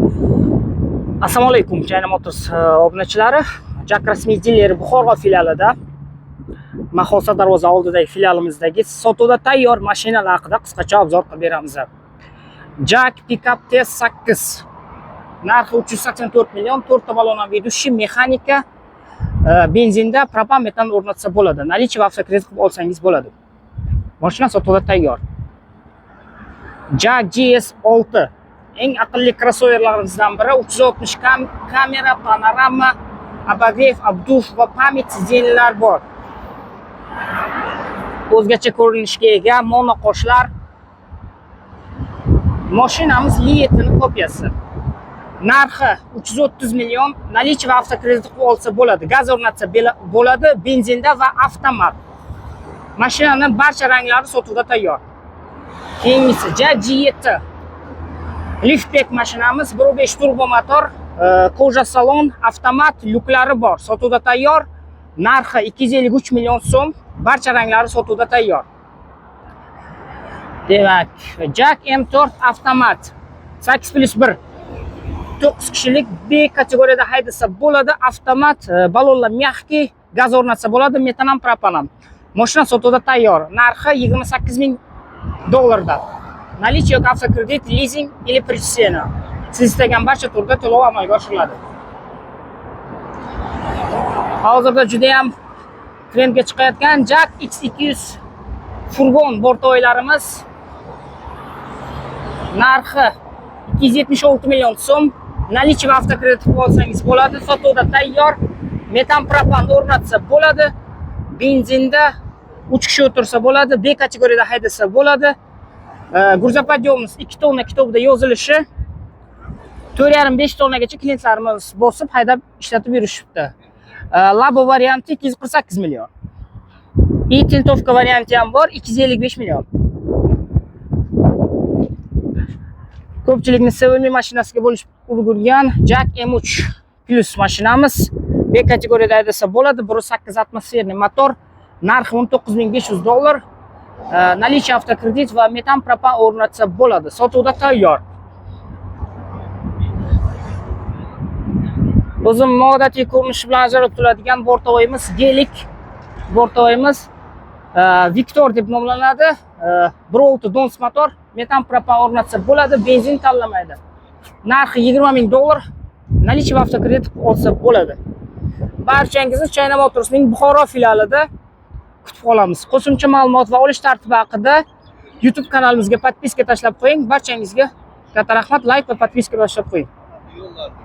Assalomu alaykum, China Motors obunachilari. JAC rasmiy dileri Buxoro filialida Mahosa darvoza oldidagi filialimizdagi sotuvda tayyor mashinalar haqida qisqacha obzor qilib beramiz. JAC Pickup T8 narxi 384 million, 4 ta balon ведущий, mexanika, benzinda propan metan o'rnatsa bo'ladi. Наличие va avtokredit qilib olsangiz bo'ladi. Mashina sotuvda tayyor. JAC GS6 eng aqlli krossoverlarimizdan biri, 360 kamera, panorama, обогрев, обдув va память сиденья lar bor. O'zgacha ko'rinishga ega, mono qoshlar. Mashinamiz Li7 ni kopiyasi. Narxi 330 million, наличие va avtokredit qilib olsa bo'ladi. Gaz o'rnatsa bo'ladi, benzinda va avtomat. Mashinaning barcha ranglari sotuvda tayyor. Keyingisi JAC G7. Liftback mashinamiz, 1.5 turbo motor, кожа salon, avtomat, lyuklari bor. Sotuvda tayyor. Narxi 253 million so'm, barcha ranglari sotuvda tayyor. Demak, JAC M4 avtomat 8+1, 9 kishilik, B kategoriyada haydasa bo'ladi, avtomat, balonlar мягкий, gaz o'rnatsa bo'ladi, metan ham, propan ham. Mashina sotuvda tayyor. Narxi 28 ming dollardan. Наличие yoki avtokredit, lizing или preçisena. Siz istagan barcha turda to'lov amalga oshiriladi. Hozirda juda ham trendga chiqayotgan JAC X200 furgon бортовой larimiz, narxi 276 million so'm. Наличие va avtokredit qilib olsangiz bo'ladi. Sotuvda tayyor. Metan propan o'rnatsa bo'ladi. Benzinda 3 kishi o'tirsa bo'ladi. B kategoriyada haydasa bo'ladi. Грузоподъемность 2 tonna kitobida yozilishi, 4,5-5 tonnagacha klientlarimiz bosib haydab ishlatib yurishibdi. Labo varianti 248 million. И тентовка varianti ham bor, 255 million. Ko'pchilikni sevimli mashinasiga bo'lishib ulgurgan JAC M3 Plus mashinamiz B kategoriyada haydasa bo'ladi, 1.8 атмосферный motor, narxi 19 500 dollar. Наличие avtokredit va metan propan o'rnatsa bo'ladi. Sotuvda tayyor. O'zim noodatiy ko'rinishi bilan ajralib turadigan бортовой imiz Gelik бортовой imiz Victor deb nomlanadi. 1.6 Dons motor, metan propan o'rnatsa bo'ladi, benzin tanlamaydi. Narxi 20 ming dollar. Наличие va avtokredit olsa bo'ladi. Barchangizni China Motorsning Buxoro filialida kutib qolamiz. Qo'shimcha ma'lumot va olish tartibi haqida YouTube kanalimizga подписка tashlab qo'ying. Barchangizga katta rahmat, like va подписка tashlab qo'ying.